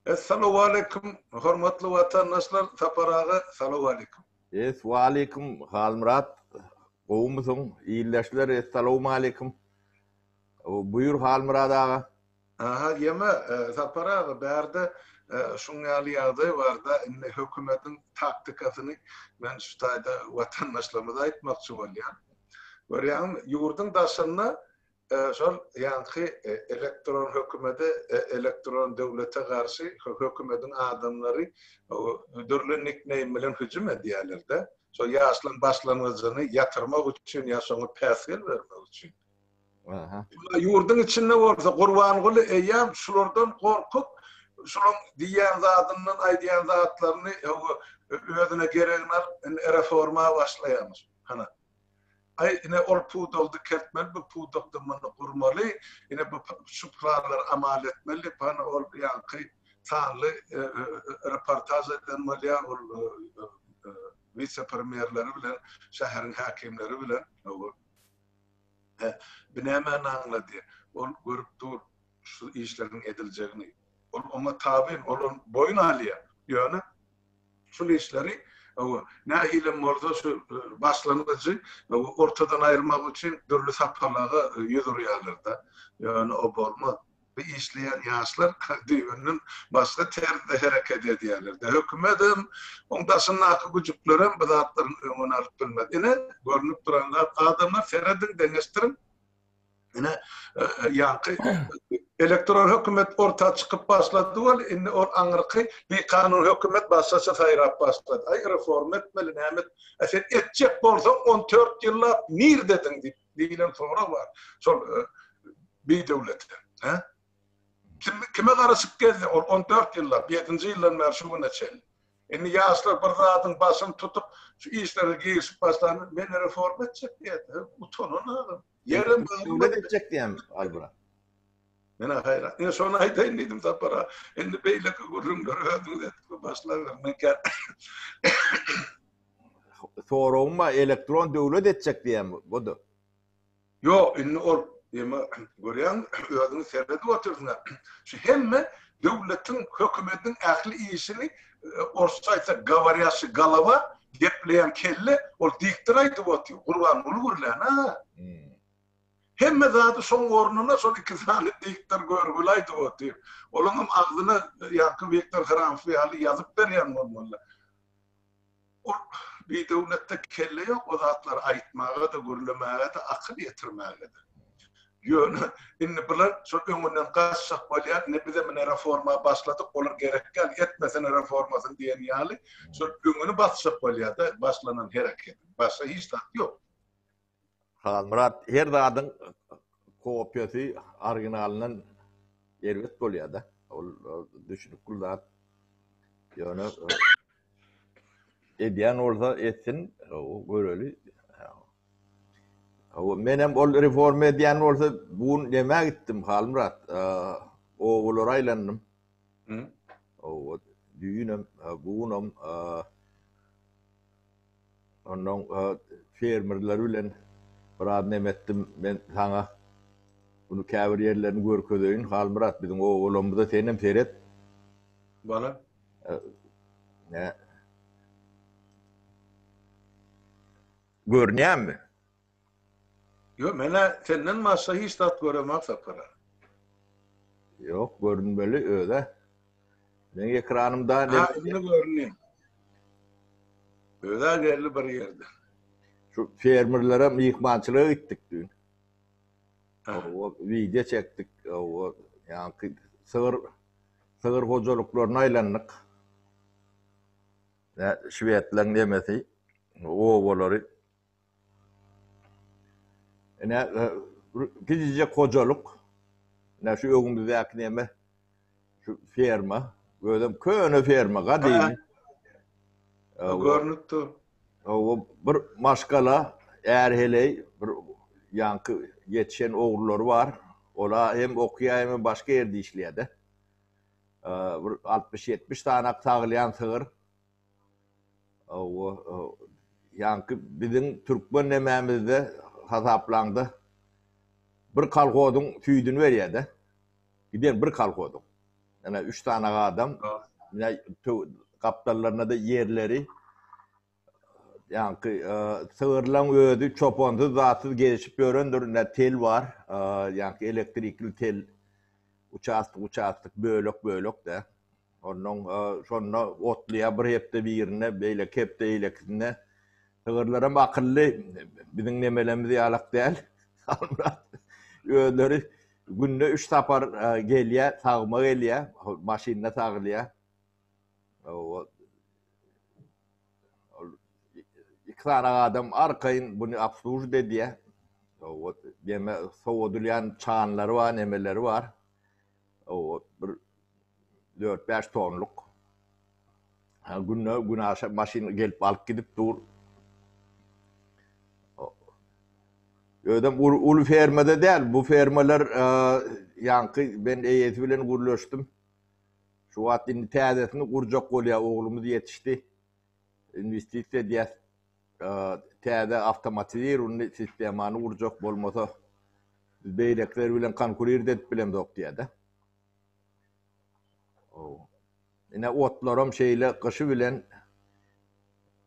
Essalawwaleýkum hormatly watandaşlar Sapar aga salawwaleýkum. Eswaleýkum Halmyrat gowumysyň ildeşler essalawmaleýkum buýur Halmyrat aga. Aha ýeme Sapar aga bärde şuň ýaly ýagdaý barda indi hökümetiň taktikasyny men şu taýda watandaşlarymyza aýtmakçy bolýan. Görýäňmi ýurduň daşynda Şol ýaňky elektron hökümede, elektron döwlete garşy hökümediň adamlary dürli nikneým bilen hüjüm edýärler-de. Şol ýaşlaryň başlangyjyny ýatyrmak üçin ýa şoňa päsgel bermek üçin. Emma ýurduň içinde bolsa Gurbanguly eýýäm şulardan gorkup, şularyň diýýän zadyndan, aýdýan zatlaryny özüne geregini alyp, indi reforma başlaýarmyş. Hana. Aý, ine, ol pudagy dikeltmeli, bu pudakda muny gurmaly, ine, bu şu planlary amal etmeli diýip, hany ol ýaňky sanly reportaž eden bolýar, ol wise-premýerleri bilen, şäheriň häkimleri bilen. Bu nämäni aňladýar? Ol görüp dur şu işleriň ediljegini. Ol oňa tabyn, ol ony boýun alýar. Ýöne Şul işleri nähilem bolsa şu başlangyjy ortadan aýyrmak üçin dürli sapalaga ýüz urýarlar-da. Ýöne o bolmaz. Bu işleýän ýaşlar düýbünden başga terzde hereket edýärler-de. Hökümetem, oň daşyndaky güjüklerem bu zatlaryň öňüni alyp bilmez. Ine, görnüp duran zat, adamlar serediň, deňeşdiriň. Ine, ýaňky elektron hökümet orta çykyp başlady weli, indi ol aňyrky bikanun hökümet başgaça saýrap başlady. Aý, reforma etmeli, näme et? A sen etjek bolsaň, 14 ýyllap nirdediň diýip, diýlen sorag bar. Şol bidöwlete, hä? Kim, kime garaşyp gezdi ol 14 ýyllap, 7-nji ýyldan bäri şu güne çenli. Indi ýaşlar bir zadyň başyny tutup, şu işlere girişip başlanda, men reforma etjek diýýär. Utanan adam. Ýerem döwlet etjek diýýän Aýmyrat. Men-ä haýran. Ine şony aýdaýyn diýdim Sapar aga. Indi beýleki gürrüňleri özüňiz edip başlaberiň. Men kä Soragym bar, elektron döwlet etjek diýýän bu-da. Ýok, indi ol eme görýäňmi, özüňiz seredip otyrsyňyz. Şu hemme döwletiň, hökümetiň ähli işini orsça aýtsak goworýaşşy golowa, gepleýän kelle, ol diktor aýdyp otyr, Gurbanguly gürlän-ä. Hemme zady şoň ornuna şol iki sany diktor görgüli aýdyp otyr. Olaňam agzyna ýaňky Wiktor Hramow ýaly ýazyp berýän bolmaly. Ol bidöwletde kelle ýok o zatlary aýtmaga-da, gürlemäge-de, akyl ýetirmäge-de. Ýöne indi bular şol öňünden gaçjak bolýar, indi bizem ine reforma başladyk, olar gerek däl, etmesene reformasyny diýen ýaly, şol öňüni basjak bolýar-da başlanan hereketiň. Başga hiç zat ýok. Halmyrat, her zadyň kopiýasy originalyndan erbet bolýar-da. Ol düşnükli zat. Ýöne edýän bolsa etsin, göreli. Menem ol reforma edýän bolsa bu gün nämä gitdim Halmyrat? Obalara aýlandym. Oba düýnem, bu günem Onnoň fermerler bilen biraz neme etdim, men saňa bunu käbir ýerlerini görkezeýin, Halmyrat, biziň obalarymyza senem seret. Bana. Nä? Görünýärmi? Ýok, men-ä senden başga hiç zat göremok Sapar aga. Ýok, görünmeli öz-ä. Meň ekranymda Ha, indi görünýär. Öz-ä geldi bir ýerde. Şu fermerlere myhmançylyga gitdik düýn. Hawa, wideo çekdik. Hawa, ýaňky sygyr sygyr hojalyklaryna aýlandyk. Şwedleň nemesi, obalary. Ine, kiçijek hojalyk. Ine, şu öňümizdäki neme? Şu ferma. Özem köne ferma, gadymy. Görnüp dur. Hawa, bir maşgala, är-heleý, bir ýaňky ýetişen ogullary bar. Ola hem okaýar, hem başga ýerde işleýär-de. Bir 60-70 sany sagylýan sygyr. Hawa, ýaňky biziň türkmen nemämizde hasaplaňda bir kolhozyň süýdüni berýär-de. Giden bir kolhozyň. Ýöne üç sany adam. Ine gapdallarynda-da ýerleri. Ýaňky sygyrlaň özi çopansyz zatsyz gezişip ýörendir. Ine tel bar. Ýaňky elektrikli tel. Uçastok uçastok bölek bölek de. Onnoň şonda otlaýar bir hepde birinde, beýleki hepde eýlekisinde. Sygyrlaram akylly, biziň nemelerimiz ýalak däl. Halmyrat özleri günde üç sapar gelýär, sagma gelýär, maşynda sagylýar. Ol iki sany adam arkaýyn buny obslužit edýär. Neme sowadylýan çanlary bar, nemeleri bar. Bir dört-bäş tonluk. Günde günaşa maşyn gelip alyp gidip dur. Özem uly fermada däl. Bu fermalar ýaňky men eýesi bilen gürleşdim. Şu wagt indi täzesini gurjak bolýar, oglumyz ýetişdi. Inwestisiýa edýäs. Täze awtomatizirownyý sistemany gurjak bolmasa biz beýlekiler bilen konkurird edip bilemzok diýýär-de. Ine otlaram şeýle gyşy bilen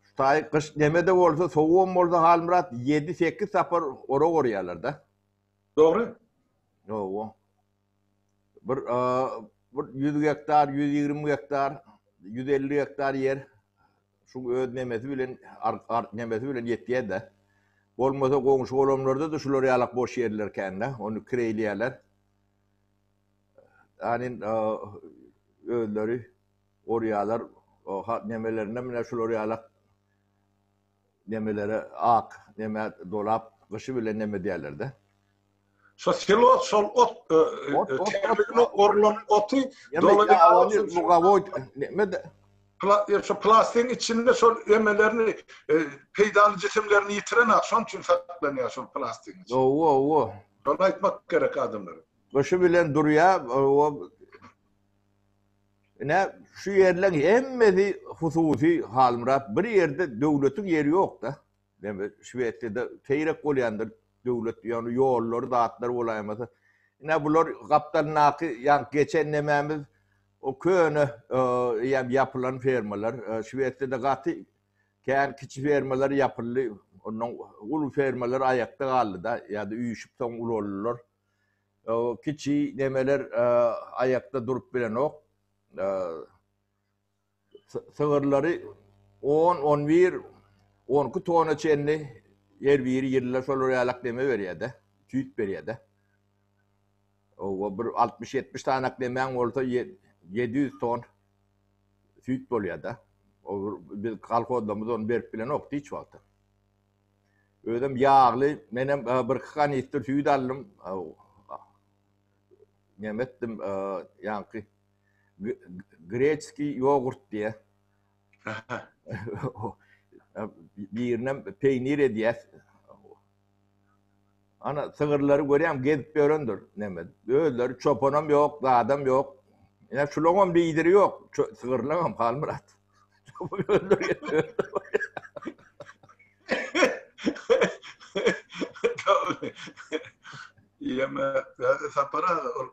şu taý gyş neme-de bolsa, sowugam bolsa Halmyrat ýedi-sekiz sapar orak orýarlar-da. Dogry. Hawa. Bir bir 100 gektar, 120 gektar, 150 gektar ýer şu öz nemesi bilen nemesi bilen ýetýär-de. Bolmasa goňşy golamlarda-da şular ýalak boş ýerler kän-de, ony kireýleýärler. Ýani özleri orýarlar, nemelerinde mine şular ýalak nemelere ak neme dolap gyşy bilen neme edýärler-de. Şo silos şol ot terligine orulan oty dolaýar. Lugawoý neme de şo plastigiň içinde şol emelerini peýdaly jisimlerini ýitiren ak şonuň üçin saklanýar şol plastigiň içinde. Owa owa. Şony aýtmak gerek adamlara. Gyşy bilen durýar owa. Ine şu ýerleň hemmesi hususy Halmyrat bir ýerde döwletiň ýeri ýok-da. Neme Şwesiýada seýrek bolýandyr döwlet ýagny ýollary zatlar bolaýmasa. Ine bular gapdalyndaky ýaňky geçen nemämiz o köne eýýäm ýapylan fermalar. Şwesiýada gaty kän kiçi fermalar ýapyldy. Ondan uly fermalar aýakda galdy-da ýa-da üýşüp soň ulaldylar. Kiçi nemeler aýakda durup bilenok. Sygyrlary on, on bir, on iki tona çenli her biri ýylda şolar ýalak neme berýär-de, süýt berýär-de. Owa bir altmyş-ýetmiş sanak nemäň bolsa 700 ton süýt bolýar-da. O biz kolhozlarymyz ony berip bilenokdy hiç wagtam. Özem ýagly, menem birki kanistr süýt aldym. Neme etdim, ýaňky Greçki ýogurt diýe. Birinem peýnir edýäs. Ana sygyrlary görýäň gezip ýörendir neme. Özleri çopanam ýok, zadam ýok. Ine şulaňam lideri ýok. Sygyrlaňam Halmyrat. Ýeme Sapar aga ol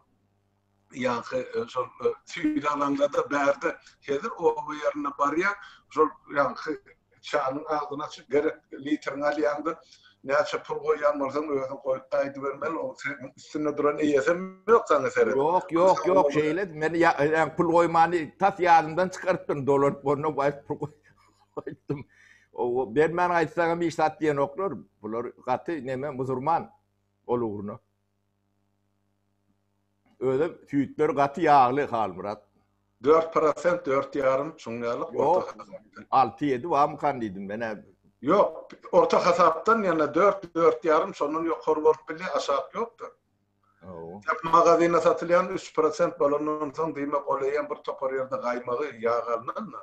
ýaňky şol süýt alaňda-da bärde hezir oba ýerine barýaň, şol ýaňky çanyň agzyny açyp gerek litriňi alýaň-da, näçe pul goýýan bolsaň özüň goýup gaýdybermeli, oň seniň üstünde duran eýesem ýok saňa seredip. Ýok, ýok, ýok, şeýle men ýa pul goýmany tas ýadymdan çykarypdyryn, dolanyp onda baryp pul goýupdym. Bermän gaýtsaňam hiç zat diýenoklar, bular gaty neme musurman ol ugruna. Özem süýtleri gaty ýagly Halmyrat. Dört prosent, dört ýarym, şuň ýaly orta hasapdan. Alty, ýedi barmykan diýdim men-ä. Ýok, orta hasapdan ýöne dört, dört ýarym şondan ýokary bolup bilýär, aşak ýokdur. Hawa. Magazinda satylýan üç prosent bolandan soň diýmek ol eýýäm bir topar ýerde gaýmagy, ýag alnan-da.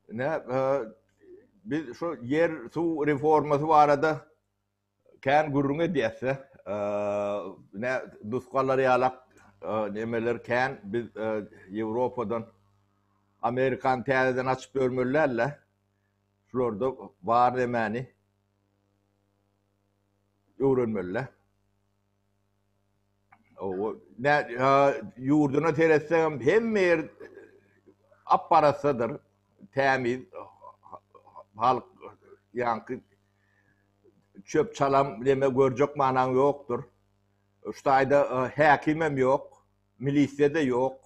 Ine, biz şu ýer suw reformasy barada kän gürrüň edýäs-de. Ine, nusgalar ýalak nemeler kän. Biz Ýewropadan Amerikany täzeden açyp ýörmeli däl-de. Şularda bar nemäni öwrenmeli-de. Owa, nä ýurduna seretseňem hemme ýer ap-arassadyr, tämiz, halk ýaňky çöp-çalam neme görjek manaň ýokdur. Şu taýda häkimem ýok, milisiýa-da ýok.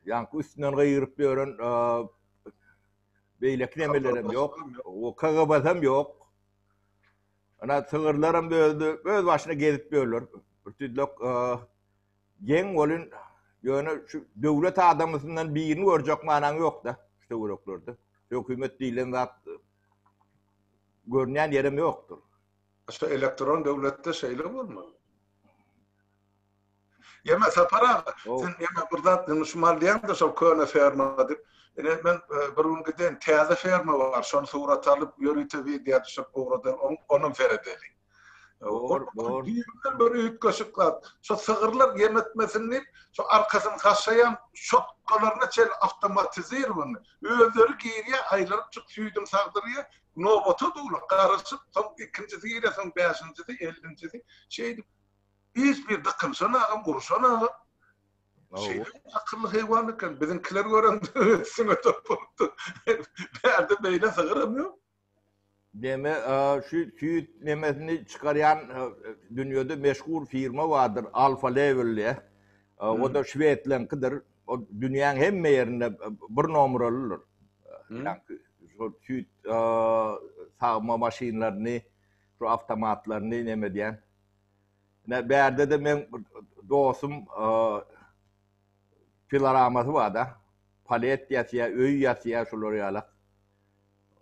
Ýaňky üstünden gygyryp ýören beýleki nemelerem ýok. KGB-sam ýok. Ana sygyrlaram öz öz başyna gezip ýörler. Bir tüýdlek geň bolun ýöne şu döwlet adamysyndan birini görjek manaň ýok-da şu töwereklerde. Hökümet diýlen zat görünýän ýerem ýokdur. Şu elektron döwletde şeýle bolmaly. Ýeme Sapar aga, sen ýeme bir zat indi şu mal diýäňde şol köne ferma diýip. Ine men e, bir gün giden täze ferma bar, şony surat alyp ýörite wideo düşüp ugradan, onam seredeli. Bor, bor. Düýbünden bir üýtgeşik zat. Şu sygyrlar ýem etmesin diýip, şu arkasyny gaşaýan şotkalaryna çenli awtomatizirowany. Özleri girýär, aýlanyp çyk süýdüni sagdyrýar, nobata durlar, garaşyp, soň ikinjisi girýär, soň bäşinjisi, ellinjisi, şeýdip Hiç bir dykylyşan agam, urşan agam. Şeýle akylly heýwan eken. Biziňkiler görende üstüňe topulupdy. Bärde beýle sygyram ýok. Deme, şu süýt nemesini çykarýan dünýede meşhur firma bardyr, Alfa Level diýe. O-da şwedleňkidir. O dünýäň hemme ýerinde bir nomeralydyr. Ýaňky şol süýt sagma maşynlaryny, şu awtomatlaryny neme edýän. Ine bärde-de meň dostum piloramasy bar-da. Palet ýasýar, öý ýasýar şular ýalak.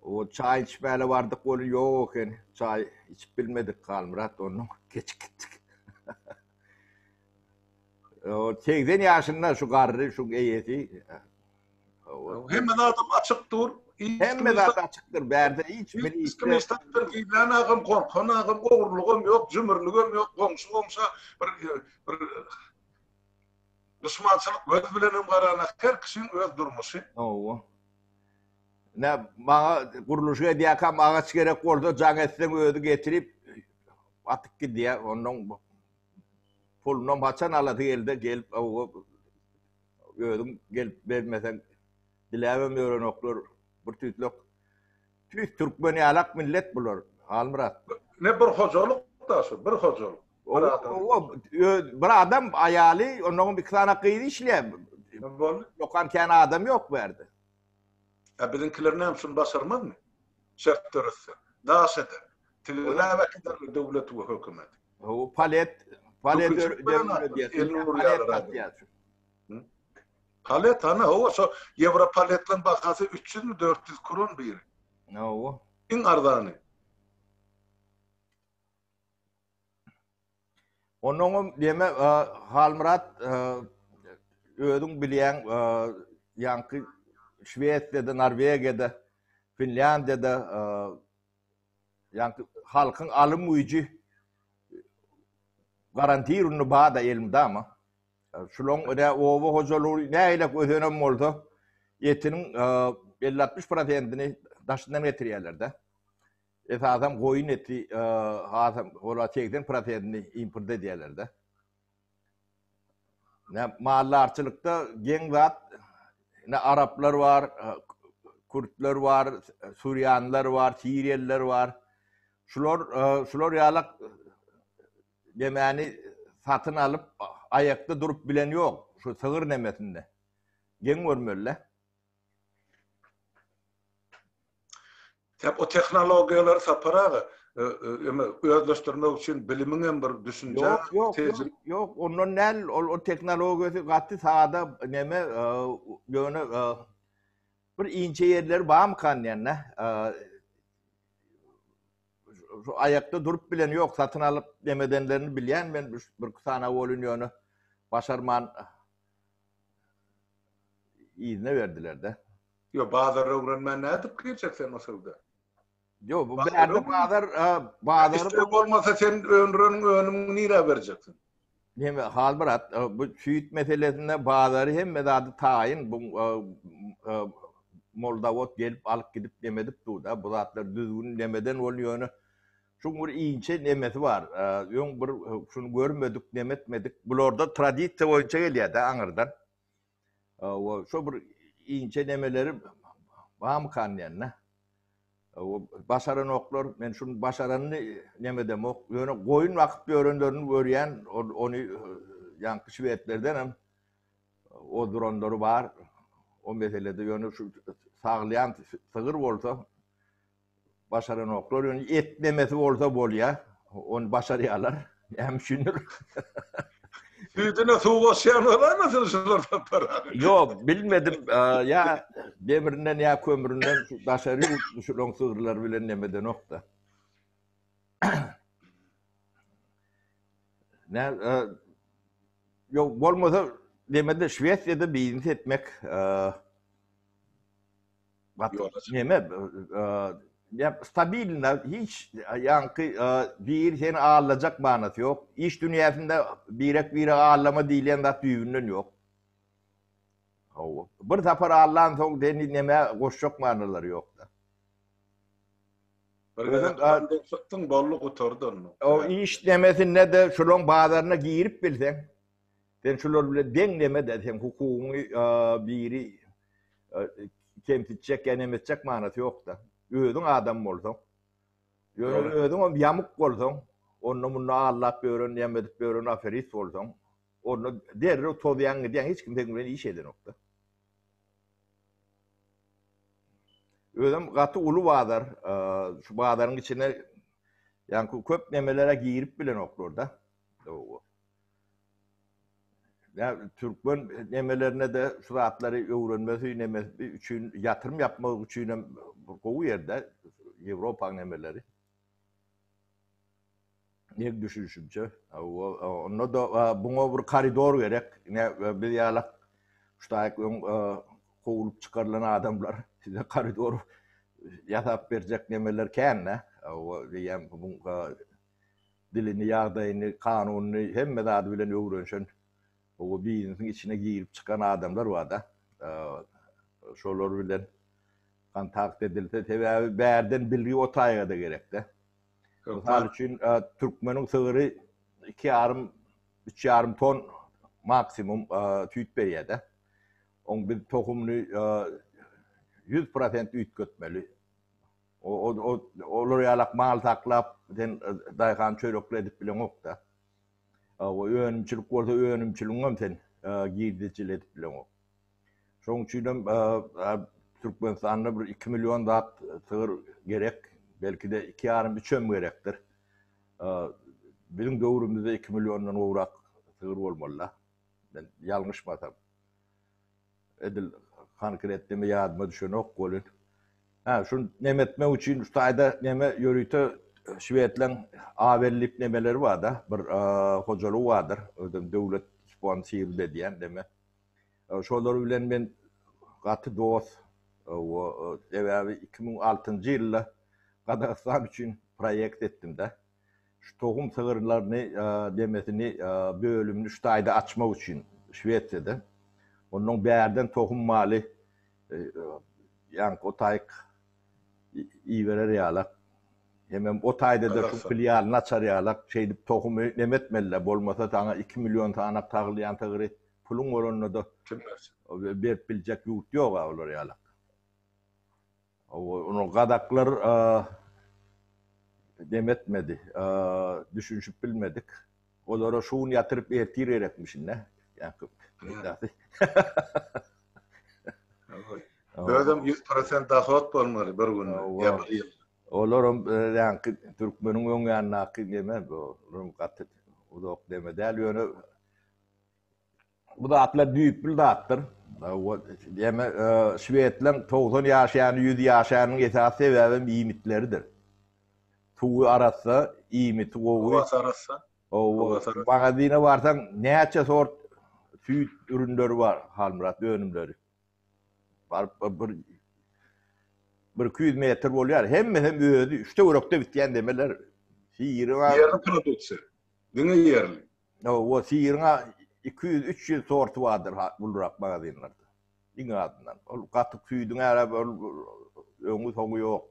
O çaý içmäne bardyk welin ýok eken. Çaý içip bilmedik Halmyrat ondan geçip gitdik. O 80 ýaşynda şu garry, şu eýesi. Hemme zadam açyk dur. Hemme zat açykdyr. Bärde hiç milisiýa. Hiç kim gizlän agam, gorkan agam, ogurlygam ýok, jümürligem ýok, goňşy goňşa bir bir duşmançylyk göz bilen hem garanok. Her kişiň öz durmuşy. Hawa. Ne maňa gurluşyk edýärkäm agaç gerek bolsa jaň etseň özi getirip atyp gidýär. Ondan pulunam haçan alasy gelse gelip Özüň gelip bermeseň diläbem ýörenoklar bir tüýtlek. Tüýs türkmen ýalak millet bular Halmyrat. Ne bir hojalyk da şu bir hojalyk. Bir adam. Öz bir adam aýaly ondan iki sany gyzy işleýär. Boldy. Dokan kän adam ýok bu ýerde. A biziňkiler näme şuny başarmazmy? Şert döretse. Daş eder. Tigirläp äkiderler döwleti we hökümeti. O palet palet palet Palet ana o şo ýewro paletleň bahasy 300 mi 400 kron biri. Hawa. Iň arzany. Onnoňam diýme Halmyrat özüň bilýäň ýaňky Şwesiýada, Norwegiýada, Finlýandiýada ýaňky halkyň alym güýji garantirowny bar-da elmydama. Şulaň ine oba hojalygy nähilek ösenem bolsa etiniň 50-60 prosentini daşyndan getirýärler-de. Esasam goýun eti hasam ola 80 prosentini import edýärler-de. Ne maldarçylykda geň zat ne araplar bar, kürtler bar, surýanlar bar, siriýalylar bar. Şular şular ýalak nemäni satyn alyp aýakda durup bilen ýok şu sygyr nemesinde. Geň görmeli-le. Tap o tehnologiýalary Sapar aga eme özleşdirmek üçin bilimiň hem bir düşünje Ýok, ýok, ýok, ýok, ondan däl, ol o tehnologiýasy gaty sada neme, ýöne bir inçe ýerleri barmykan diýende. Şu aýakda durup bilen ýok, satyn alyp nemedenlerini bilýän men bir iki sany bolun ýöne başarman yzyna berdiler-de. Ýok, bazar öwrenmän nädip girjek sen o söwda? Ýok, bu bärde bazar, bazar Isleg bolmasa sen öndüren önümiňi nirä berjeksiň? Neme, Halmyrat, bu süýt meselesinde bazary hemme zady taýyn, bu Moldawot gelip alyp gidip nemedip dur-da, bu zatlar düzgün nemeden bolýar ýöne. Şuň bir inçe nemesi bar. Öň bir şuny görmedik, neme etmedik. Bularda tradisiýa boýunça gelýär-de aňyrdan. Şo bir inçe nemeleri barmykan diýende. Başaranoklar, men şuny başaranyny neme edemok. Ýöne goýun bakyp ýörenlerini görýän, ony ýaňky şwedlerden hem ozduranlary bar. O meselede ýöne şu sagylýan sygyr bolsa Başaranoklar ýöne et nemesi bolsa bolýa. Ony başarýarlar. Näme üçindir? Süýdüne suw goşýan bolaýmasyn şular Sapar aga? Ýok, bilmedim. Ýa demirinden ýa kömründen şu daşary ýurtly şulaň sygyrlary bilen neme edenok-da. Nä, ýok, bolmasa nemede Şwesiýada biznes etmek Neme ýa stabilna hiç ýaňky biri seni aldajak manasy ýok. Iş dünýäsinde birek biregi aldama diýilýän zat düýbünden ýok. Hawa. Bir sapar aldansoň seni nämä goşjak manalary ýok-da. Bir gezek aldyp çykdyň boldy gutardy onda. O iş nemesinde-de şulaň bazaryna girip bilseň, Sen şular bilen deň neme-de, seň hukugyňy biri kemsitjek ýa neme etjek manasy ýok-da. Özüň adam bolsaň, ýöne özüňem ýamuk bolsaň, onda-munda aldap ýören, neme edip ýören aferist bolsaň, onda derrew tozýaň gidýäň, hiç kim seň bilen iş edenok-da. Özem gaty uly bazar, şu bazaryň içine ýaňky köp nemelere girip bilenoklar-da. Ýa türkmen nemelerine-de şu zatlary öwrenmesi nemesi üçin ýatyrym ýapmak üçin hem gowy ýerde Ýewropaň nemeleri. Meň düşünişimçe. Onda-da buňa bir koridor gerek. Ine biz ýalak şu taýyk öň kowulyp çykarylan adamlar size koridor ýasap berjek nemeler kän-dä. Diýýän bu dilini, ýagdaýyny, kanunyny hemme zady bilen öwrenşen, o biznesiň içine girip çykan adamlar bar-da. Şolar bilen kontakt edilse, sebäbi bärden bilgi o taýga-da gerek-de. Mysal üçin, türkmeniň sygyry iki ýarym, üç ýarym ton maksimum süýt berýär-de. Oň biz tohumyny 100% üýtgetmeli. Olar ýalak mal saklap, sen daýhan çörekli edip bileňok-da. O önümçilik bolsa önümçiligiňem sen girdejili edip bileňok. Şonuň üçinem Türkmenistanda bir 2 million zat sygyr gerek. Belki-de iki ýarym, üçem gerekdir. Biziň döwrümizde 2 milliondan gowrak sygyr bolmaly-da. Men ýalňyşmasam. Edil konkret neme ýadyma düşenok welin. Hä, şuny neme etmek üçin şu taýda neme ýörite şwedleň Abel diýip nemeleri bar-da, bir hojalygy bardyr, özem döwlet sponsirlik edýän neme. Şolar bilen men gaty dost. Sebäbi 2006-njy ýylda Gazagystan üçin proýekt etdim-de. Şu tohum sygyrlaryny demesini bölümini şu taýda açmak üçin Şwesiýada. Onnoň bärden tohum maly ýaňky o taýyk iberer ýalak. Hemem o taýda-da şu filialyny açar ýalak. Şeýdip tohumy neme etmeli-dä, bolmasa saňa iki million sanak sagylýan sygry puluň bolanda-da berip biljek ýurt ýog-a olar ýalak. Ony gazaklar dem etmedi. Düşünişip bilmedik. Olara şu gün ýatyryp ertir gerekmişin-dä. Özem 100% dohod bolmaly bir günde ýa bir ýylda. Olaram ýaňky türkmeniň öň ýanyndaky neme bu, olaram gaty uzak neme däl, ýöne Bu zatlar düýpli zatdyr. Ýeme şwedleň 90 ýaşaýany, 100 ýaşaýanyň esasy sebäbem iýmitleridir. Suwy arassa, iýmiti gowy. Howasy arassa. Hawa. Magazine barsaň näçe sort süýt ürünleri bar, Halmyrat önümleri. Baryp bir bir 200 metr bolýar. Hemmesem özi şu töwerekde bitýän demeler. Siri bar. Ýerli produksiýa. Diňe ýerli. Hawa, syryň-a 200-300 sorty bardyr ulurak magazinlerde. Iň azyndan. Ol gatyk süýdüň ärä ol öňi-soňy ýok.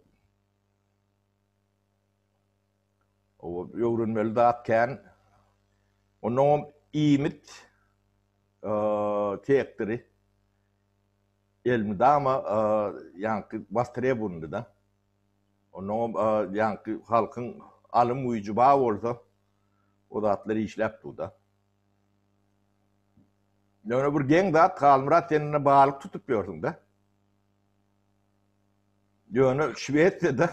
Öwrenmeli zat kän. Onnoňam iýmit sektory elmydama ýaňky wostrebunnyda. Onnoňam ýaňky halkyň alym güýji bar bolsa, o zatlar işläp dur-da. Ýöne bir geň zat, Halmyrat sen indi balyk tutup ýörsüň-dä. Ýöne Şwesiýada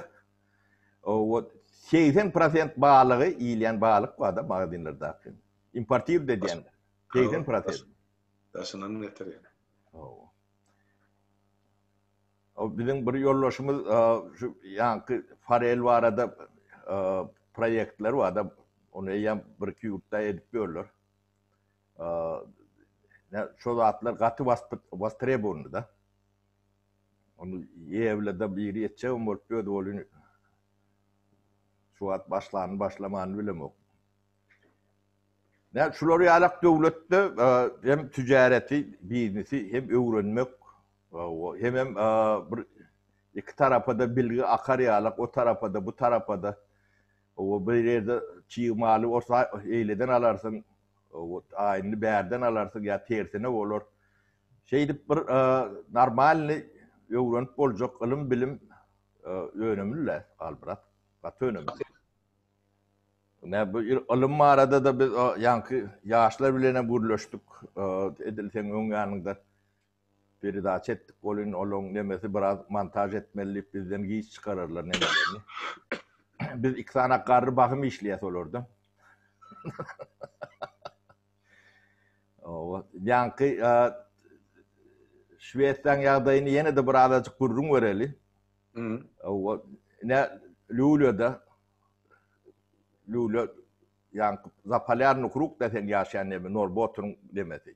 o 80 prosent balygy iýilýän balyk bar-da magazinlerdäki. Importird edýänler. 80 prosent. Daşyndan getirýär. Hawa. O biziň bir ýoldaşymyz şu ýaňky forel barada proýektler bar-da, ony eýýäm bir-iki ýurtda edip ýörler. Şo zatlar gaty wostrebownyda. Ony Ýewlede biri etjegem bolup ýördi welin, şu wagt başlanyny başlamanyny bilemok. Nä şular ýalak döwletde hem tüjareti, biznesi hem öwrenmek, hemem bir iki tarapa-da bilgi akar ýalak, o tarapa-da, bu tarapa-da. Bir ýerde çig maly bolsa eýleden alarsyň, aýyny bärden alarsyň ýa tersine bolar. Şeýdip bir normalny öwrenip boljak ylym-bilim önemli-le, Halmyrat. Gaty önemli. Ine bu ylym barada-da biz ýaňky ýaşlar bilen hem gürleşdik. Edil seň öň ýanyňda peredaça etdik welin, olaň nemesi biraz montaž etmeli diýip bizden giç çykararlar nemelerini. Biz iki sany garry bahym işleýäs olarda. Owa, ýaňky Şwesiýanyň ýagdaýyny ýene-de bir azajyk gürrüň bereli. Owa, ine Lýulýada Lýulýa ýaňky Zapolýarnyý krugda sen ýaşaýan neme Norbotynyň nemesi.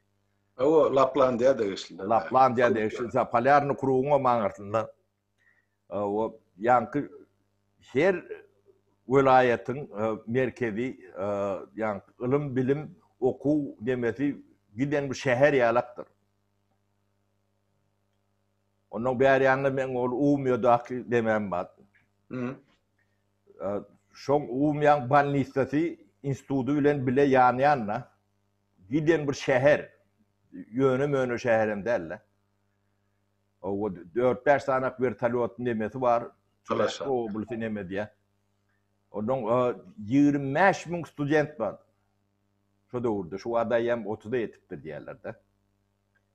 Owa, Laplandiýa degişli. Laplandiýa degişli Zapolýarnyý krugyň aňyrsynda. Owa, ýaňky her welaýatyň merkezi ýaňky ylym-bilim, okuw nemesi giden bir şäher ýalakdyr. Ondan bäri ýanynda meň ol Umiýadaky nemem bar. Şoň Umiýaň bolnisasy institudy bilen bile ýan-ýanyna giden bir şäher. Ýöne-möne şäherem däl-de. Owa, dört-bäş sanak wertolýot nemesi bar. Alaşa. Obulsy neme diýýär. Ondan 25 müň student bar. Şo döwürde, şu wagt eýýäm otuza ýetipdir diýýärler-de.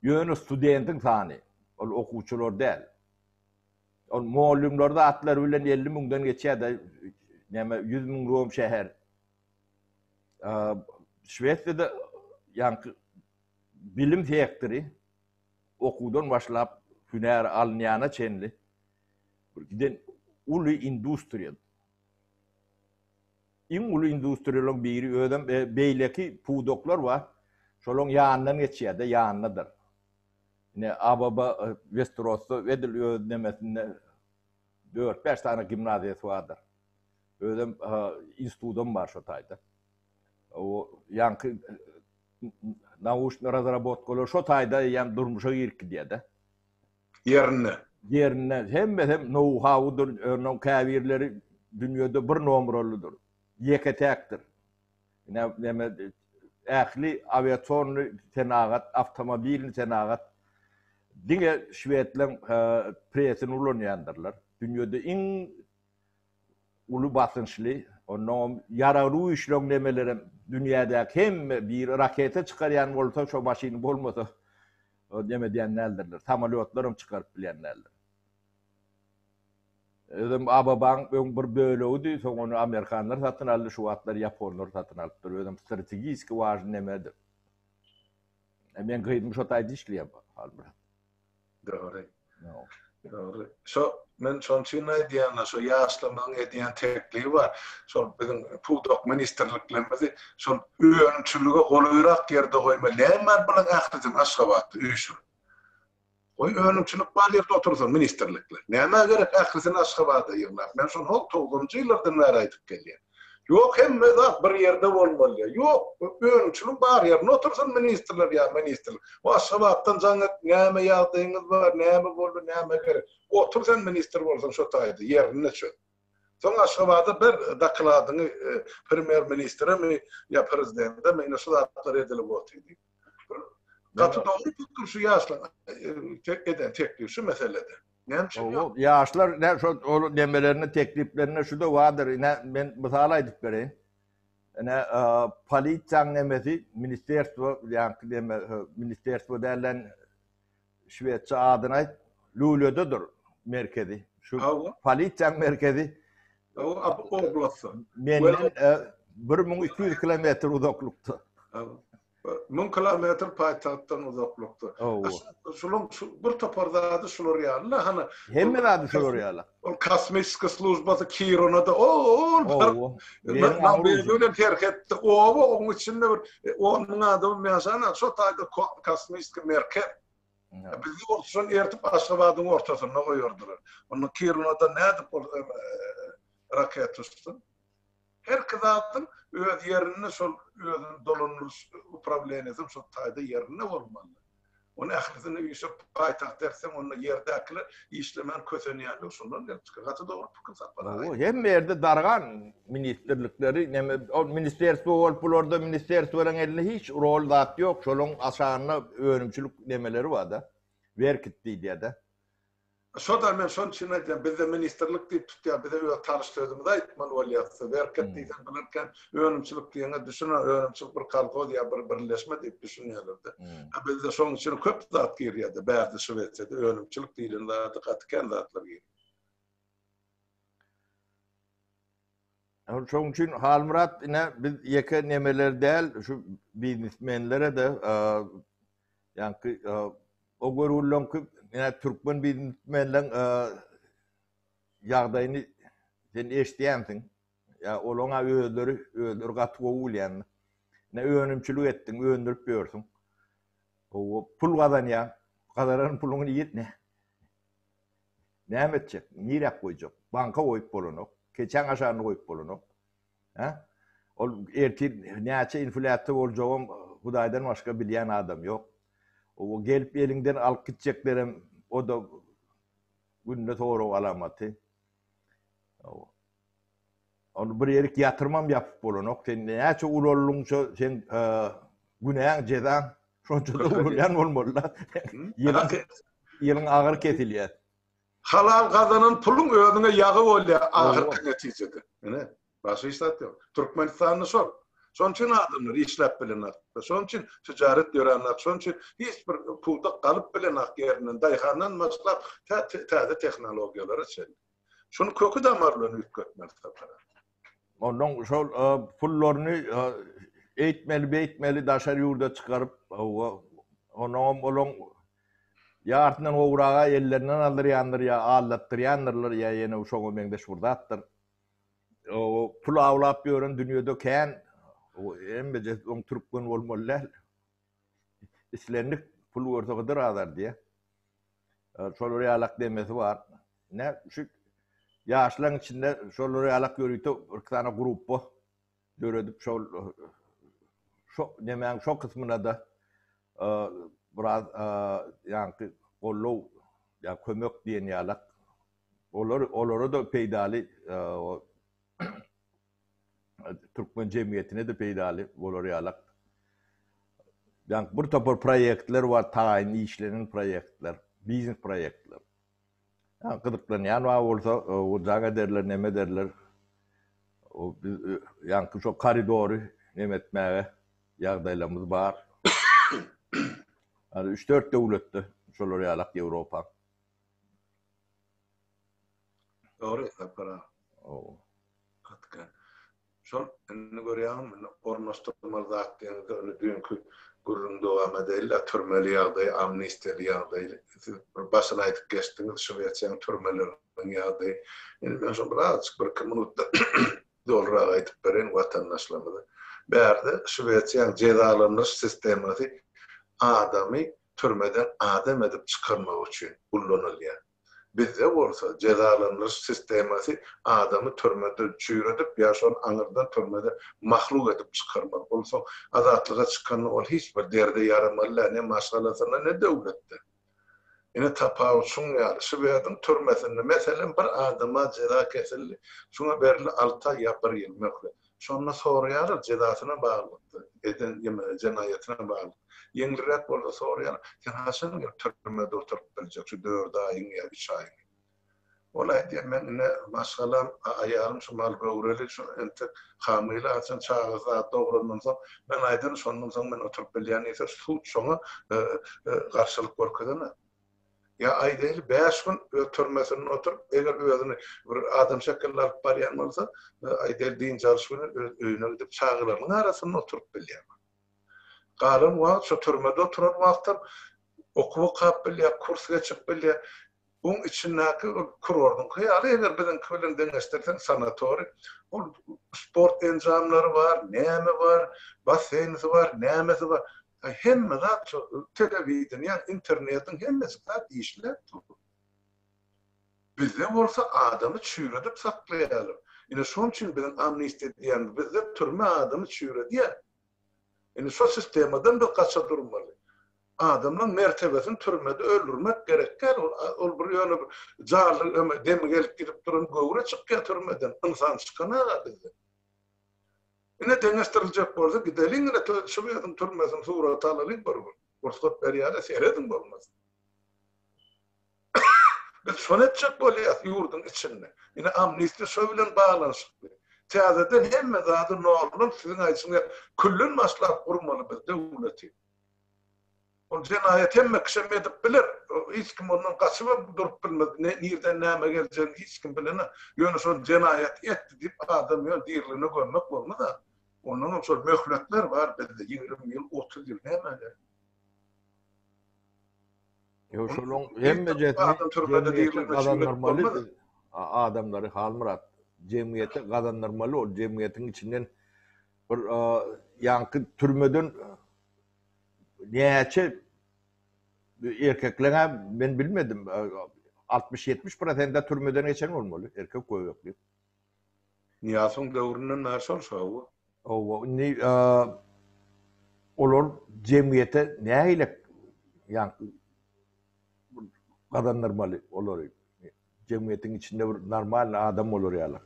Ýöne studentiň sany, ol okuwçylar däl. Ol mugallymlar zatlary bilen 50 müňden geçýär-de, näme 100 müň rom şäher. Şwesiýada ýaňky bilim sektory okuwdan başlap hünär alynýana çenli bir giden uly industriýa. Iň uly industriýalaryň biri özem beýleki pudaklar bar. Şolaryň ýanyndan geçýär-de, ýanyndadyr. Ine ABB Westerosda edil öz nemesinde dört-bäş sany gimnaziýasy bardyr. Özem institudam bar şo taýda. O ýaňky nauşny razrabotkalar şo taýda eýýäm durmuşa girip gidýär-de. Ýerinde. Ýerinde. Hemmesem nou-haudyr, onuň käbirleri dünýede bir nomeralydyr. Ýeke-täkdir. Ine, neme, ähli awiasionnyý senagat, awtomobilnyý senagat diňe şwedleň presini ulanýandyrlar. Dünýede iň uly basynçly, onnoňam ýaragly güýçleň nemelerem dünýädäki hemme biri raketa çykarýan bolsa şo maşyny bolmasa neme edýän däldirler, samolýotlaram çykaryp bilýän däldir. Özem ABB-nyň öň bir bölegidi, soň ony amerikanlar satyn aldy, şu wagtlar ýaponlar satyn alypdyr, özem strategiski wažny nemedir. Meň gyzym şo taýda işleýär Halmyrat. Dogry. Dogry. Şo men şonuň üçin aýdýan-da, şo ýaşlarymyzyň edýän teklibi bar. Şol biziň pudak ministrliklerimizi şol önümçilige golaýrak ýerde goýmaly. Näme bar bularyň ählisini Aşgabatda üýşürip. Goý önümçilik bar ýerde otursyn ministrlikler. Nämä gerek ählisini Aşgabada ýygnap. Men şony hol togsanynjy ýyllardan bäri aýdyp gelýän. Ýok hemme zat bir ýerde bolmaly. Ýok, önümçiligiň bar ýerinde otursyn ministrler ýa ministrlik. O Aşgabatdan jaň et, näme ýagdaýyňyz bar, näme boldy, näme gerek. Otur sen ministr bolsaň şo taýda, ýerinde çöz. Soň Aşgabada ber dokladyňy premýer-ministremi ýa prezidentemi ine şu zatlar edilip otyr diýip. Gaty dogry pikir şu ýaşlaryň eden teklibi şu meselede. Näme üçin ýok? Ýaşlar ne şo ol nemelerine tekliplerine şu-da bardyr. Ine men mysal aýdyp bereýin. Ine polisiýaň nemesi ministerstwo ýaňky neme ministerstwo dälden şwedçe adyny aýt Lülededir merkezi. Şu polisiýaň merkezi. Oblastda. Menden 1200 kilometr uzaklykda. 1000 kilometr paýtagtdan uzaklykda. Şulaň şu bir topar zady şular ýaly hany. Hemme zady şular ýaly. Ol kosmisiki službasy Kirona-da ol bir bilen serhetde oba oň içinde bir 10 müň adam ýaşan şo taýda kosmisiki merkez. Bizi bolsa şony ertip Aşgabadyň ortasynda goýardylar. Onda Kirona-da nädip ol raketa uçsun? Herki zadyň öz ýerinde şol özüni dolandyryş uprawleniýasam şol taýda ýerinde bolmaly. Ony ählisini üýşürip paýtagta eltseň onda ýerdäkiler işlemän kösenýänligi şondan gelip çykýar. Gaty dogry pikir Sapar aga. Hawa hemme ýerde dargan ministrlikleri neme ol ministerstwo bolup bularda ministerstwolaryň elinde hiç rol zat ýok şolaň aşagynda önümçilik nemeleri barda werkit diýilýärde. Şoda men şonuň üçin aýdýan, bizde ministrlik diýip tutýar, bize öz tanyş sözümizi aýtmaly bolýar. Werket diýseň bilerken önümçilik diýeňe düşüner, önümçilik bir kolhoz ýa bir birleşme diýip düşünýärler-de. A bizde şonuň üçin köp zat girýär-de, bärde Şwesiýada önümçilik diýlen zada gaty kän zatlar girýär. Şonuň üçin Halmyrat ine biz ýeke nemeler däl, şu biznesmenlere-de ýaňky o görgüliňki ine türkmen biznesmenleň ýagdaýyny sen eşidýänsiň. Ýa olaň-a özleri özleri gaty gowy bilýändir. Ine önümçilik etdiň, öndürip ýörsüň. Pul gazanýaň. Gazanan puluňy ýetne. Näme etjek? Niräk goýjak? Banka goýup bolanok. Keçäň aşagyna goýup bolanok. Hä? Ol ertir näçe inflýasiýa boljagam Hudaýdan başga bilýän adam ýok. O gelip eliňden alyp gitjeklerem o-da günde sorag alamaty. Ony bir ýerik ýatyrmam ýapyp bolanok. Sen näçe ulaldyňça seň günäň, jezaň şonça-da ulalýan bolmaly-da. Ýylyň, ýylyň agyr kesilýär. Halal gazanan puluň özüňe ýagy bolýar ahyrky netijede. Ine, başga hiç zat ýok. Türkmenistanda şol. Şonuň üçin adamlar işläp bilenok. Şonuň üçin tijaret ýöränok. Şonuň üçin hiç bir pudak galyp bilenok ýerinden, daýhandan başlap tä täze tehnologiýalara çenli. Şuny köki damar bilen üýtgetmeli Sapar aga. Ondan şol pullaryny eýtmeli beýtmeli daşary ýurda çykaryp onuňam olaň ýartyndan gowraga ellerinden aldyrýandyr ýa aldatdyrýandyrlar ýa ýene şoňa meňzeş bir zatdyr. Pul awlap ýören dünýede kän hemmejesi oň türkmen bolmaly däl. Islendik pul görse Hydyr azar diýýär. Şolar ýalak demesi bar. Ine şu ýaşlaryň içinde şolar ýalak ýörite bir sany gruppa döredip şol şo nemäň şo kysmyna-da biraz ýaňky goldaw ýa kömek diýen ýalak olar olara-da peýdaly türkmen jemgyýetine-de peýdaly bolar ýalak. Ýaňky bir topar proýektler bar, taýyn işlenen proýektler, biznes proýektler. Ýa gyzyklanýan bar bolsa, o jaň ederler, neme ederler. O biz ýaňky şo koridory neme etmäge ýagdaýlarymyz bar. Ýa üç-dört döwletde şolar ýalak Ýewropa. Dogry, Sapar aga. Hawa. Gaty Şol indi görýäňmi, indi ornaşdyrmaly zat diýeňizde, indi düýnki gürrüň dowam edeýli-dä, türmeli ýagdaý, amnistiýaly ýagdaý. Siz bir başyny aýdyp geçdiňiz, Şwesiýanyň türmeleriniň ýagdaýy. Indi men şony birazajyk, bir-iki minutda dolurak aýdyp bereýin watandaşlarymyza. Bärde Şwesiýanyň jezalandyryş sistemasy adamy türmeden adam edip çykarmak üçin ullanylýar. Bizde bolsa jezalandyryş sistemasy adamy türmede çüýredip ýa şol aňyrdan türmede mahluk edip çykarmaly. Ol soň azatlyga çykanda ol hiç bir derde ýaramaly däl, ne maşgalasynda, ne döwletde. Ine tapawut şuň ýaly, Şwediň türmesinde meselem bir adama jeza kesildi, şuňa berildi alty aý ýa bir ýyl möhlet. Şonda soraýarlar jezasyna baglylykda, eden jenaýatyna baglylykda. Ýeňilräk bolsa soraýarlar, sen haçan gelip türmede oturyp biljek şu dört aýyň ýa üç aýyňy? Ol aýdýar, men ine maşgalam, aýalym şu mal göwreli, şu entek hamyla haçan çagasy zat dograndan soň, men aýdaryn, şondan soň men oturyp bilýän diýse, sud şoňa garşylyk görkezenok. Ýa aýdaýly, bäş gün öz türmesinde oturyp, eger özüni bir adam şekilli alyp barýan bolsa, aýdaýly, dynç alyş güni öz öýüne gidip, çagalarynyň arasynda oturyp bilýär. Galan wagt şo türmede oturan wagtam okuw okap bilýär, kurs geçip bilýär. Oň içindäki ol kurordyňky ýaly eger biziňki bilen deňeşdirseň sanatoriý, ol sport enjamlary bar, näme bar, basseýnisi bar, nämesi bar. Hemme zat şo telewideniýäň, internetiň hemmesi zat işläp dur. Bizde bolsa adamy çüýredip saklaýarlar. Ine şoň üçin biziň amnistiýa diýýänimiz bizde türme adamy çüýredýär. Indi şo sistemadan biz gaça durmaly. Adamlaň mertebesini türmede öldürmek gerek däl. Ol ol bir ýöne bir janly öme demi gelip gidip duran göwre çykýar türmeden. Ynsan çykanaga bizde. Ine deňeşdiriljek bolsa gideliň ine Şwediň türmesini surata alalyň bir gün. Rugsat berýärler serediň bolmasa. Biz şony etjek bolýas ýurduň içinde. Ine amnistiýa şo bilen baglanyşykly. Täzeden hemme zady noldan siziň aýdyşyňyz ýaly külden başlap gurmaly biz döwleti. Ol jenaýat hemme kişem edip biler. Hiç kim ondan gaçybam durup bilmez. Nirden näme geljegini hiç kim bilenok. Ýöne şol jenaýaty etdi diýip adam ýöne diriligine gömmek bolmaz-a. Ondanam şol möhletler bar bizde 20 ýyl, 30 ýyl näme gerek. Ýok, şolaň hemmejesini jemgyýete gazandyrmaly biz adamlary Halmyrat. Jemgyýete gazandyrmaly ol jemgyýetiň içinden bir ýaňky türmeden näçe erkekleň men bilmedim 60-70 prosenti türmeden geçen bolmaly erkek göbekli. Nyýazowyň döwründen bäri şol şow. Hawa, indi olar jemgyýete nähili ýaňky gazandyrmaly olary? Jemgyýetiň içinde bir normalny adam bolar ýaly.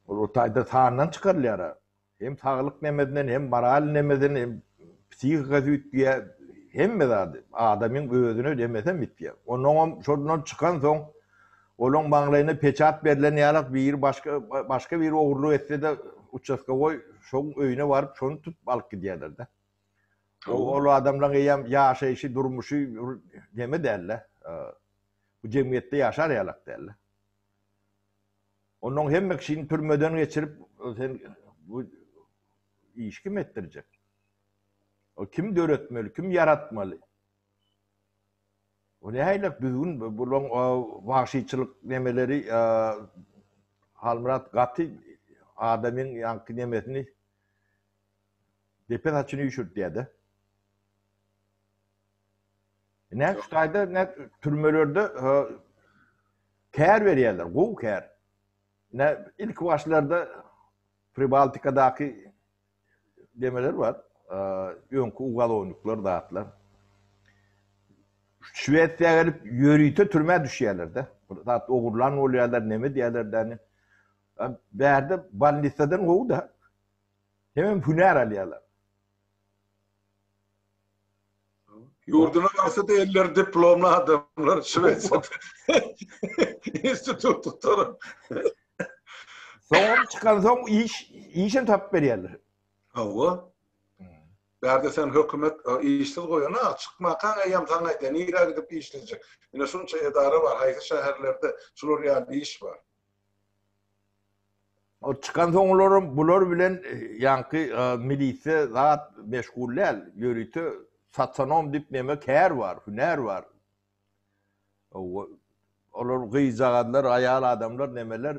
Ol o taýda sandan çykarylýar. Hem saglyk nemesinden, hem moral nemesinden, hem psihikasy üýtgeýär, hemme zady, adamyň özüne nemesem üýtgeýär. Onnoňam şondan çykansoň, olaň maňlaýyna peçat berlen ýalak biri başga başga biri ogurlyk etse-de uçastkowoý şoň öýüne baryp şony tutup alyp gidýärler-de. Ol adamlaň eýýäm ýaşaýşy, durmuşy neme däl-de, bu jemgyýetde ýaşar ýalak däl-de. Onnoň hemme kişini türmeden geçirip sen bu işi kim etdirjek? O kim döretmeli, kim ýaratmaly? O nähili düzgün bulaň wagşyçylyk nemeleri Halmyrat gaty adamyň ýaňky nemesini depe saçyny üýşürtýär-de. Nä şu taýda nä türmelerde kär berýärler, gowy kär. Nä ilki başlarda Pribaltikadaky demeler bar, öňki ugalownikler zatlar. Şwesiýa gelip ýörite türmä düşýärler-de. Bir zat ogurlan bolýarlar, neme diýýärler-dä. Bärde bolnisadan gowy-da. Hemem hünär alýarlar. Ýurduna barsa-da elleri diplomly adamlar Şwesiýada institut gutaran. Soňam çykansoň iş işem tapyp berýärler. Hawa. Bärde sen hökümet işsiz goýana, çykmakaň eýýäm saňa aýdýar, nirä gidip işlejek. Ine şunça edara bar, haýsy şäherlerde şular ýaly iş bar. O çykan soňlaram bular bilen ýaňky milisiýa zat meşgul däl. Ýörite sosionom diýip neme kär bar, hünär bar. Olar gyzjagazlar, aýal adamlar nemeler,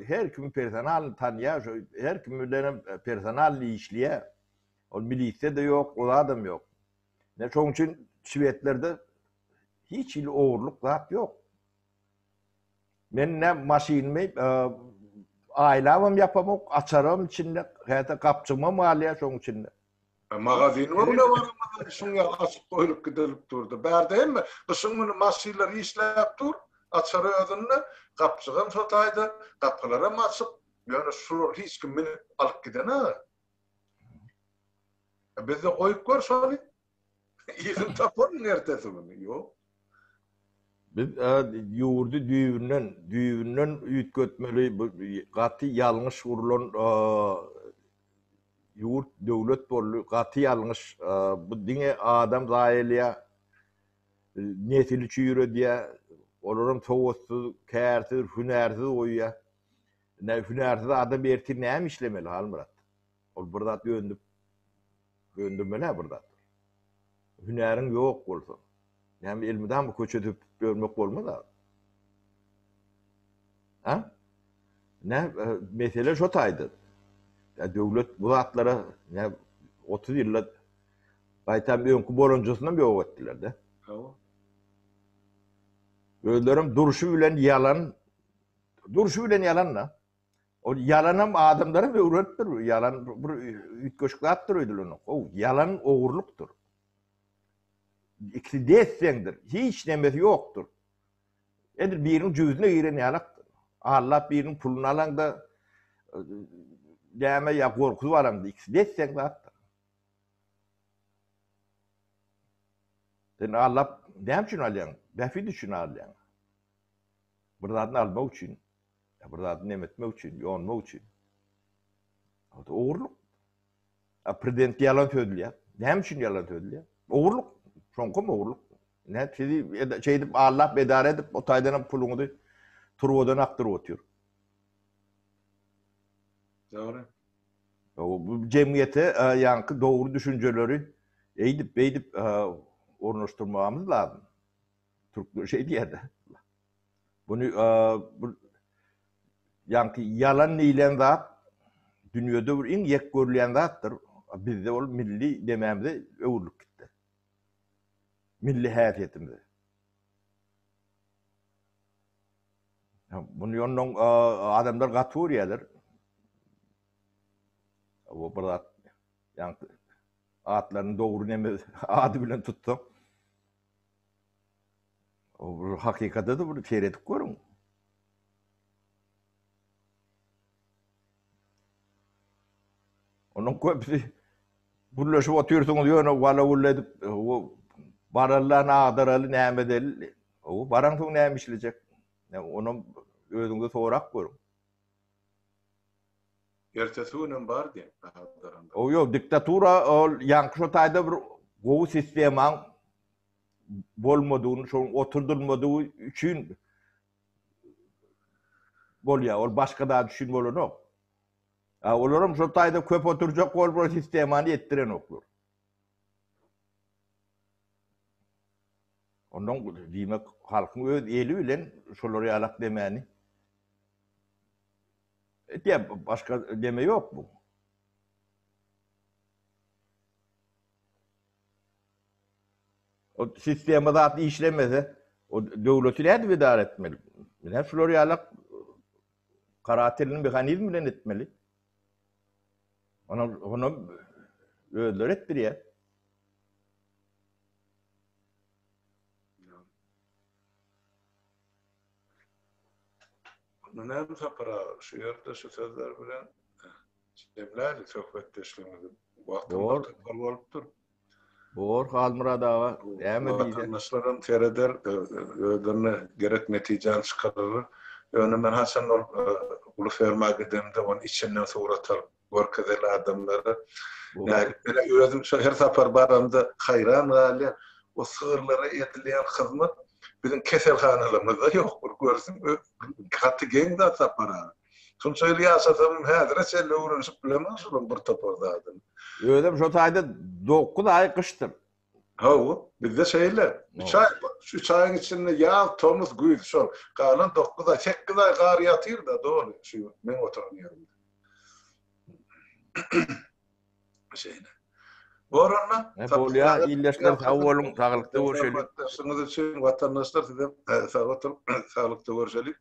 her kimi personalny tanýar, şo her kim bilenem personalny işleýär. Ol milisiýa-da ýok, o zadam ýok. Ne şoň üçin şwedlerde hiç hili ogurlyk zat ýok. Men ne maşynymy aýlabam ýapamok, açaram içinde, käte gapjygymam galýar şoň içinde. Magazynyň öňüne baramyzda şuň ýaly açyk goýlup gidilip durdy. Bärde hemme gyşyň güni maşynlar işläp dur, açary özünde, gapjygam şo taýda, gapylaram açyk. Ýöne şular hiç kim münüp alyp gidenok. Bizde goýup gör şony. Yzyny taparmyň ertesi güni? Ýok. Biz ýurdy düýbünden, düýbünden üýtgetmeli. Bu gaty ýalňyş gurlan ýurt, döwlet boldy. Gaty ýalňyş. Bu diňe adam zaýalaýar, nesili çüýredýär. Olaram sowatsyz, kärsiz, hünärsiz goýýar. Hünärsiz adam ertir näme işlemeli, Halmyrat? Ol bir zat öndüp öndürmeli-hä bir zat. Hünäriň ýok bolsa, näme elmydama köçe söküp ýörmek bolmaz-a. Ha? Nä, mesele şo taýda. Ýa döwlet bu zatlara nä 30 ýylda gaýtam öňki bolanjasynam ýok etdiler-de. Hawa. Özlerem durşy bilen ýalan, durşy bilen ýalan-da. Ol ýalanam adamlaram öwrenipdir. Ýalan bir üýtgeşik zatdyr öýdülenok. O ýalan ogurlykdyr. Ikisi des-deňdir. Hiç nemesi ýokdur. Edil biriniň jübüsine giren ýalakdyr. Allap biriniň puluny alaňda näme ýa gorkuzyp alaňda ikisi des-deň zatdyr. Sen allap näme üçin alýaň? Bähbit üçin alýaň. Bir zadyny almak üçin. Ýa bir zady neme etmek üçin, ýonmak üçin. O-da ogurlyk. A prezident ýalan sözleýär. Näme üçin ýalan sözleýär? Ogurlyk. Şoňkam ogurlyk. Näme sizi şeýdip allap edara edip, o taýdan hem puluňyzy turbadan akdyryp otyr. Dogry. Bu jemgyýete ýaňky dogry düşünjeleri eýdip, beýdip ornaşdyrmagymyz lazym. Türkler şeý diýýär-de. Buny bu ýaňky ýalan diýlen zat dünýede bir iň ýek görülýän zatdyr. Bizde ol milli demämize öwrülip gitdi. Milli häsiýetimize. Buny ondan adamlar gaty görýärler. Bu bir zat ýaňky atlaryny dogry neme ady bilen tutsak O hakykata-da bir seredip görüň. Onuň köpüsi gürleşip otyrsyňyz ýöne wala-wulla edip, barallan agdaraly näme edeli. O baraňsoň näme işlejek? Onam özüňize sorap görüň. Ertesi günem bar diýen agdaranda. O ýok, diktatura ol ýaňky şo taýda bir gowy sistemaň bolmadygyny, şonuň oturdylmadygy üçin bolýar. Ol başga zat üçin bolanok. A olaram şol taýda köp oturjak bolup ol sistemany etdirenoklar. Ondan diýmek halkyň öz eli bilen şolar ýalak demäni etýär. Başga deme ýok bu. O sistema zat işlemese, o döwleti nädip idare etmeli? Ine şular ýalak karatelny mehanizm bilen etmeli. Ona ona özleri etdirýär. Onda näme Sapar aga, şu ýerde şu sözler bilen Jemläli söhbetdeşligimizi. Wagtym bir topar bolupdyr. Bor Halmyrat aga, näme diýseň. Watandaşlaram sereder, özlerine gerek netijäni çykararlar. Ýöne men haçan ol uly ferma gidemde ony içinden surat alyp görkezeli adamlara. Nähili özüm şo her sapar baramda haýran galýan. O sygyrlara edilýän hyzmat biziň keselhanalarymyzda ýok. Bir görsün, gaty geň zat Sapar aga. Şunça ýyl ýaşasam häzire çenli öwrenişip bilemok şolaň bir topar zadyny. Özem şo taýda 9 aý gyşdyr. Hawa, bizde şeýle. Üç aý, şu üç aýyň içinde ýaz, tomus, güýz şol. Galan 9 aý, 8 aý gar ýatyr-da doly şu meň oturan ýerimde. Şeýle. Bor onda. Bolýar, ildeşler sag boluň, saglykda görşeliň. Söhbetdeşligiňiz üçin watandaşlar sizem sag oturyň, saglykda görşeliň.